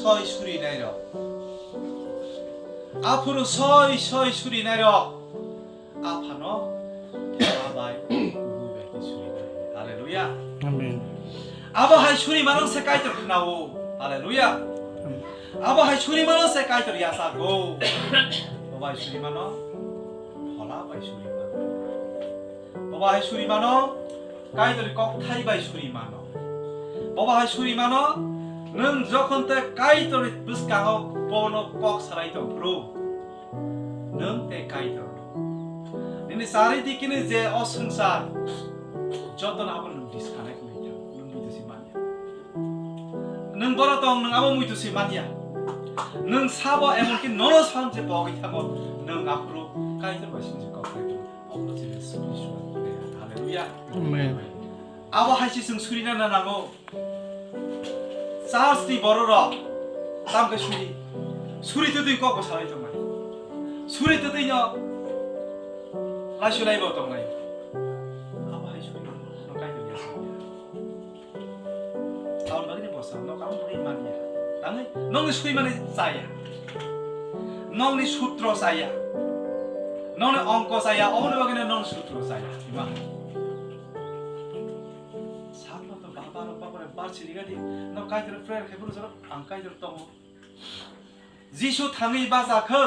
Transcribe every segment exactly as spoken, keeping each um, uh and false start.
soi suri nai rok. Aphuru soi soi suri nai rok. Aphano phola bai kubui bai khe suri nai. Hallelujah. Amen. Abo hai suri mano se Kaitor khnao. Hallelujah. Amen. Abo hai suri mano se Kaitor yachago. Bo bai suri mano phola bai suri mano. Bo bai suri mano Kaitor kokthai bai suri mano. Bo bai suri mano nwng jokhon te Kaitor bwskango bono kok salai tong phuru. Nwng tei Kaitor. Nini charidikini je o swngchar, jotono abo nwng disconnect wngwi thango, nwng muitu se manya. Nwng boro tong, nwng abo muitu se manya. Nwng sabo emonki nono sam je pogwi thango, nwng aphuru Kaitor bai simi je kok khai tong. Obo je spiritual prayer. Hallelujah. Amen. Abo hai se chwng surina na nango. Church ni borok rok tam khe suri. Suri twtwi kok bo salai tongnai. Suri twtwi no laisu lai bo tongnai. Abo hai suri no kai tong ya. Aboni bagwi ni bwsa no kamu bagwi manya. Tangwi nongni sui mani chaya. Nongni sutro chaya. Nongni ongko chaya. Oboni bagwi no nongni sutro chaya. Ima. Sakno to baba rok baba rok bar chiri gadi. No Kaitor prayer khe buru jorok ang Kaitor tongo. Jisu thangwi bacha kho.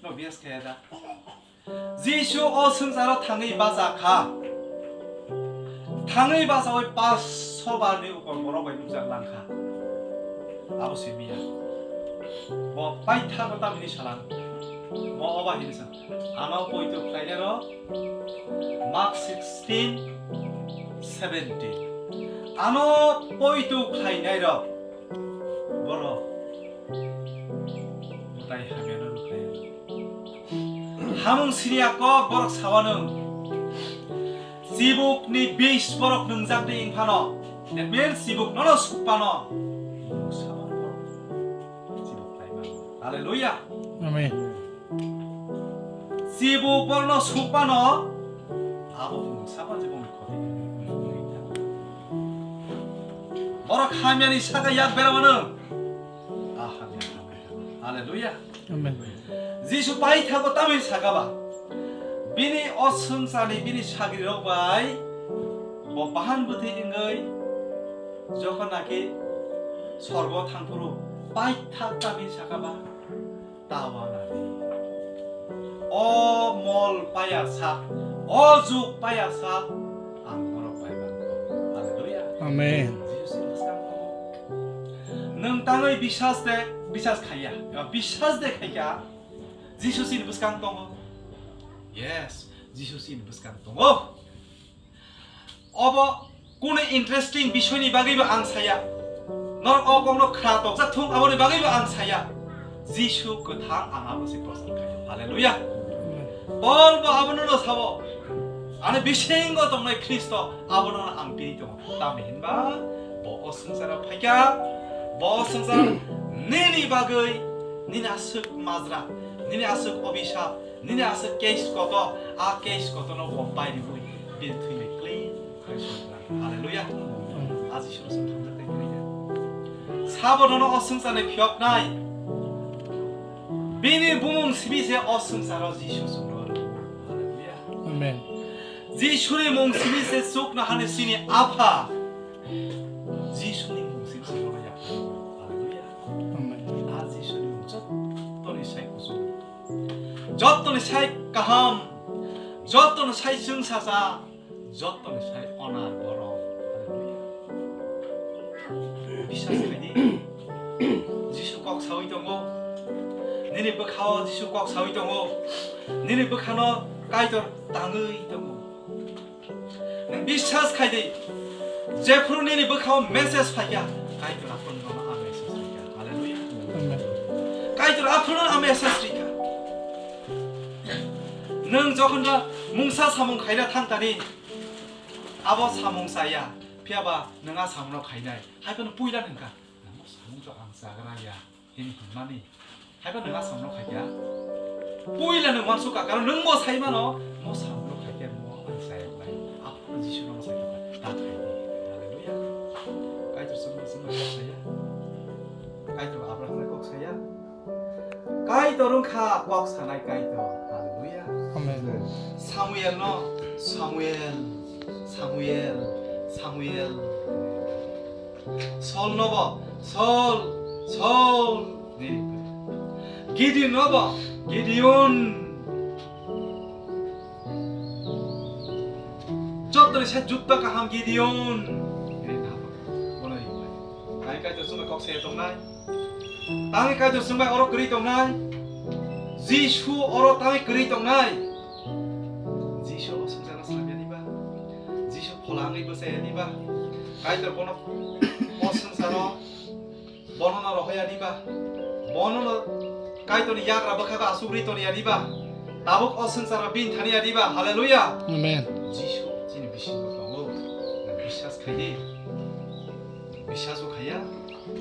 No bias khe da. Jisu o swngcharo thangwi bacha kha. Thangwi bachaui paanch sho barni ukor borok bai nukjak lang kha. Abo se miya. Bo paithago tamni salang. Bo oba hinwi sa. Ano poito khlainai rok. Mark sixteen seventeen. Ano poito khlainai rok. Borok. Mwtai hamyano rwkhlai. Hamung siriya kok borok sawano. Chibukni bish borok nungjakni wngphano. That means chibuk nono sukphano. Chibuk khlaimano. Hallelujah. Amen. Chibuk borokno sukphano. Abo mungsa pa chibukni khoti. Borok hamyani saka yak beramano. Hallelujah. Amen. Jisu paithago tamni saka ba. Bini o swngcharni bini sagrirok bai bo bahan bwthwi wngwi jokhon naki sorgo thangphuru paithak tamni saka ba. Tawa nani. O mol paya sak, o juk paya sak, ang borok bai mangkho. Hallelujah. Amen. Jisu sini bwskang tongo. Nwng tangwi bisas de, bisas khaiya, eba bisas de khaikha, Jisu sini bwskang tongo. Yes, Jisu sini bwskang tongo. Obo kunu interesting bisoyni bagwibo ang saya. Norok o kokno khna tokjak thung, aboni bagwibo ang saya. Jisu kwthang ang abo se prochar khaio. Hallelujah. Paul bo abono no sabo. Ani bisingo tongnai Khristo abono ang piri tongo. Tamni hinba bo o swngcharo phaikha, bo o swngchar nini bagwi, nini aswk majra, nini aswk obisap, nini aswk case kotor, a case kotorno bo pairiwi bini thwi bai clean khai sokha. Hallelujah. Aji suru suru hamjak tei kiri ya. Sabo nono o swngcharni phiyoknai. Bini bumung simi se o swngcharo Jisu chwngno rw. Hallelujah. Amen. Jisuni mung simi se chuknohani chini Apha. Jisuni mung simi se nono ya. Hallelujah. Amen. A Jisuni mung jottoni sai kuchuk. Jottoni sai kaham, jottoni sai chwngsacha, jottoni sai onar borok. Hallelujah. Biswas khaidi, Jisu kok sawi tongo. Nini bwkhao Jisu kok sawi tongo. Nini bwkhano Kaitor tangwi tongo. Nwng biswas khai di, jephru nini bwkhao message phaikha, Kaitor aphuru nono a message rikha. Hallelujah. Amen. Kaitor aphuru nono a message rikha. Nwng jokhon da mungsa samung khaina thang tani, abo samung chaya, phiyaba nwng a samungno khainai. Hai phano puila nwngkha, namo samung to ang chagra ya. Hini hwnmani. Haiba nwng a samungno khaikha. Puila nwng uansukha, karon nwng bo saimano, mo samungno khaikhe mo ani sayok lai. Aphuru Jisu no sai tongkha, ta khai di. Hallelujah. Kaitor chwngno chwngno kok saya. Kaitor Abraham bai kok saya. Kaitor wngkha kok sanai Kaitor. Hallelujah. Amen. Samuel no, Samuel, Samuel, Samuel. Saul no bo, Saul, Saul. Gideon no bo, Gideon. Jottoni se jutta kaham Gideon. Bono ri pai. Tangwi Kaitor chwngno kok saya tongnai. Tangwi Kaitor chwngbai oro kwrwi tongnai. Jisu oro tangwi kwrwi tongnai. Jisu o swngcharno slamyani ba. Jisu phola wngwi bwchayani ba. Kaitor bono o swngcharo Bono no rohoyani ba. Bono no Kaitorni yagra bwkhago asugri toniyani ba. Tabuk o swngcharo bini thaniyani ba. Hallelujah. Amen. Jisu chini bisingo tongo. Nang biswas khai di. Biswas o khaiya.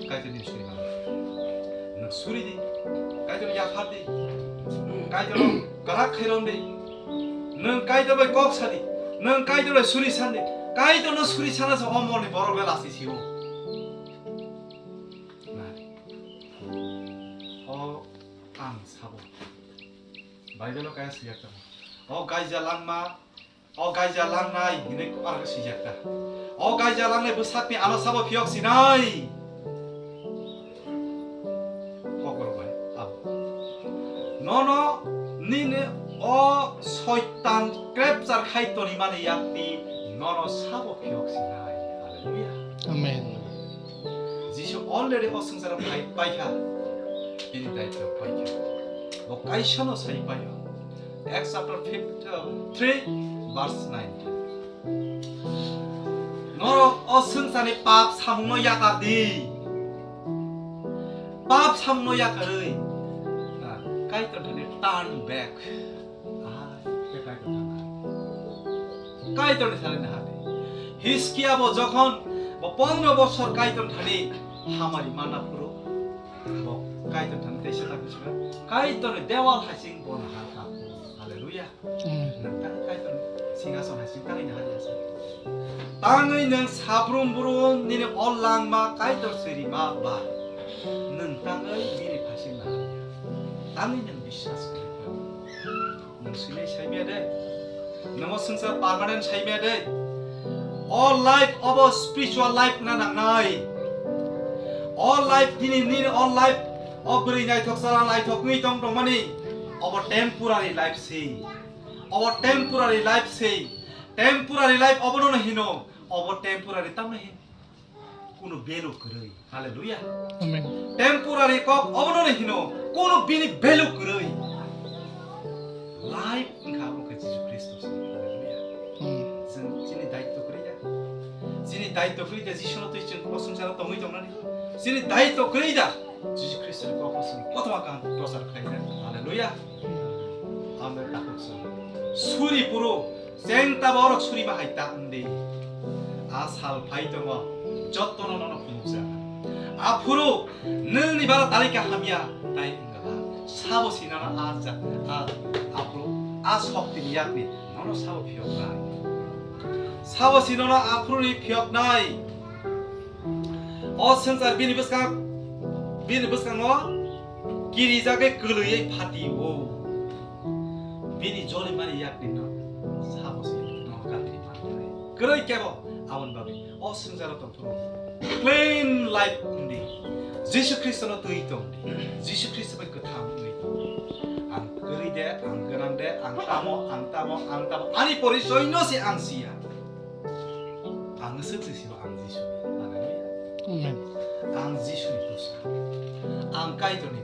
Kaitorni suri mano. Nang suri di. Kaitorni yaphar di. Kaitorno kwrak khairom di. Nang Kaitor bai kok sadi. Nang Kaitor bai suri sandi. Kaitorno suri sana sa o morni borok le lasi siyo. Nai. O ang sabo. Bible-o kaya swijak tongo. O gaija langma, o gaija langnai hinwi arokhe swijak ta. O gaija langnai bwsakni ano sabo phiyok sinai. Kokborok bai, abo. Nono nini o soitan krepchar khai tonimani yakni nono sabo phiyok sinai. Hallelujah. Amen. Jisu already o swngcharo phai paikha. Bini daityo paikha. Bo kaisano sai paio. Acts chapter fifty-three, verse nineteen. Norok o swngcharni pap samungno yakar di. Pap samungno yakarwi, ah, Kaitor thani turn back. Ah, khe Kaitor thani. Kaitorni thani nahardi. Hiskia bo jokhon bo pondro bosor Kaitor thani hamari manna phuru, bo Kaitor thani teisa ta bisingo Kaitorni dewal hasing bo nahar ka. Hallelujah. Amen. Nang tang Kaitor singhason hai sing tangwi nahar ya sa. Tangwi nang sabrum brum nini o langma Kaitor sirima ba. Nang tangwi bini phasing nahar ya. Tangwi nang biswas khlai ba. Nang sinai saimya de. Nang o swngchar permanent saimya de. O life obo spiritual life na nangnai. O life nini, nini o life o bwrwi naithok sara naithok wngwi tong tongmani. Obo temporary life se. Obo temporary life se. Temporary life obono no hino. Obo temporary tamno hin. Kuno value kwrwi. Hallelujah. Amen. Temporary kok obono no hino. Kuno bini value kwrwi. Life wngkha abo khe Jisu Khristo se. Hallelujah. Amen. Chwng chini daityo kwrwi da. Chini daityo kwrwi da Jisuno twi chwng o swngcharo tongwi tongnani. Chini daityo kwrwi da Jisu Khristoni kok o chwng kothoma kaham prochar khlaina. Hallelujah. Amen. Takhuk chwng suri phuru cheng ta borok suri bahai ta wngdi. A sal phai tongo, jottono nono phunukjak. Aphuru nwngni bara talika hamya tai wngala. Sabo sinano a ja-, a, aphuru a soktini yakni nono sabo phiyoknai. Sabo sinano aphuruni phiyoknai. O swngchar bini bwskang, bini bwskango kirijagwi kwlwiwi phati-o. Bini jolimani yakni no sabo se no katini manai. Kwrwi kebo aboni bagwi o swngcharo tongphuru clean life wngdi. Jisu Khristono twi tongdi. Jisu Khristo bai kwthang wngwi tongdi. Ang kwrwi de, ang gwnang de, ang tamo, ang tamo, ang tamo. Ani porichoino se ang siya. Ang swk se sibo ang Jisu. Hallelujah. Amen. Ang Jisuni bwsa. Ang Kaitorni